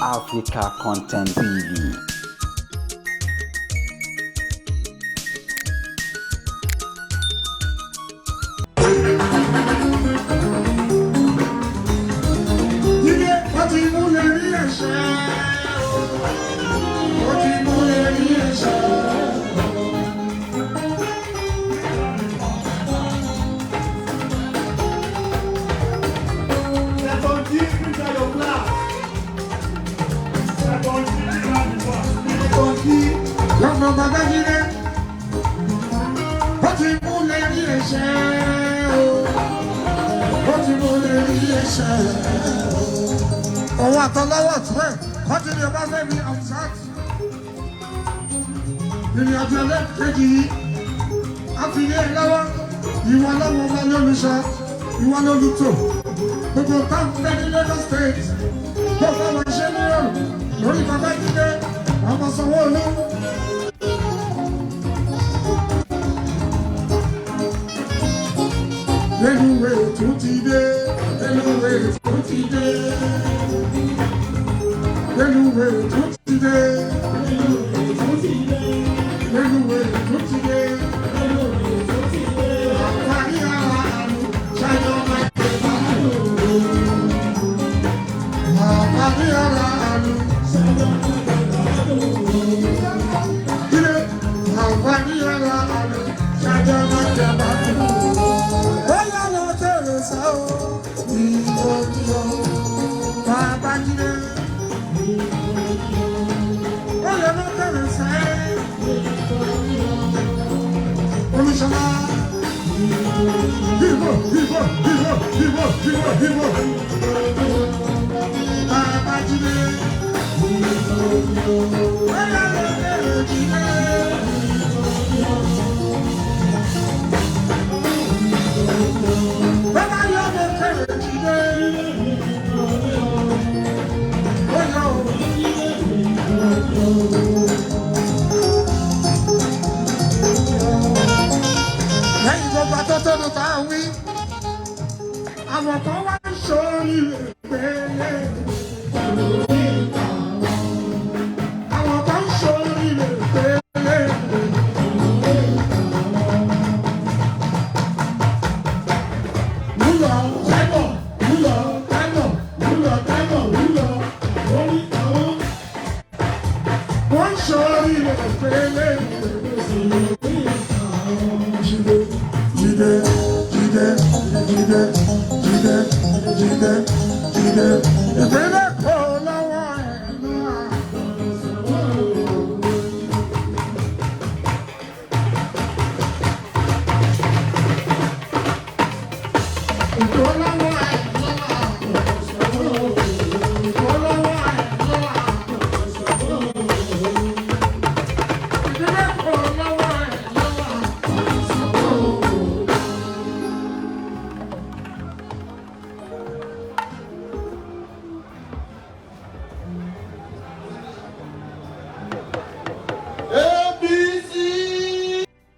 Africa Content TV. Jídé, wọ́n ti mú lè rí ẹ̀ṣẹ̀ o. Wọ́n ti mú lè rí ẹ̀ṣẹ̀ o. Lọ́nà bàbá Jídé, wọ́n ti mú lè rí ẹ̀ṣẹ̀ o. Wọ́n ti mú lè rí ẹ̀ṣẹ̀ o. Òun àtọlọ́wọ́ tún ẹ̀, wọ́n ti ní Ọbáfẹ́mi Hamzat. Ìrìn àjò ẹlẹ́ẹ̀kejì yìí, a fi lé ẹ lọ́wọ́, ìwọ lọ́wọ́ ọba lólùṣọ́, ìwọ lólùtò. Gbogbo táwọn fẹ́ ní Lagos State, bó bá wọn ṣe ní ọ̀rùn lórí Babájídé, ọmọ Sanwó-Olú. Rélùwé tún ti dé, rélùwé tún ti dé, rélùwé tún ti dé, rélùwé tún ti dé. Àǹfààní ara àlù ṣáájú máa ń gbé bá lò. Àǹfààní ara àlù jíde, àǹfààní ara àlù ṣáájú máa ń gbé bá lò. Bóyá lọ tẹ̀lé sá o, ìwọ ni o, Babájídé. Bóyá lọ tẹ̀lé sá ẹ́, Olúṣọlá. Ìbò, ìbò, ìbò, ìbò, ìbò, ìbò. Babájídé. Bóyá lọ tẹ̀lé jíde. Bóyá lọ tẹ̀lé jíde. Bóyá o. Lẹ́yìn gbogbo atótónu tá a wí, àwọn kan wá ń sórí ìpele. Àwọn kan ń sórí ìpele. Wúlọ̀ táìmọ̀, wúlọ̀ táìmọ̀, wúlọ̀ táìmọ̀, wúlọ̀ orí àwọn. Wọ́n ń sórí ìpele. Jídé, Jídé, Jídé, Jídé, Jídé, Jídé, Jídé. Ìpele.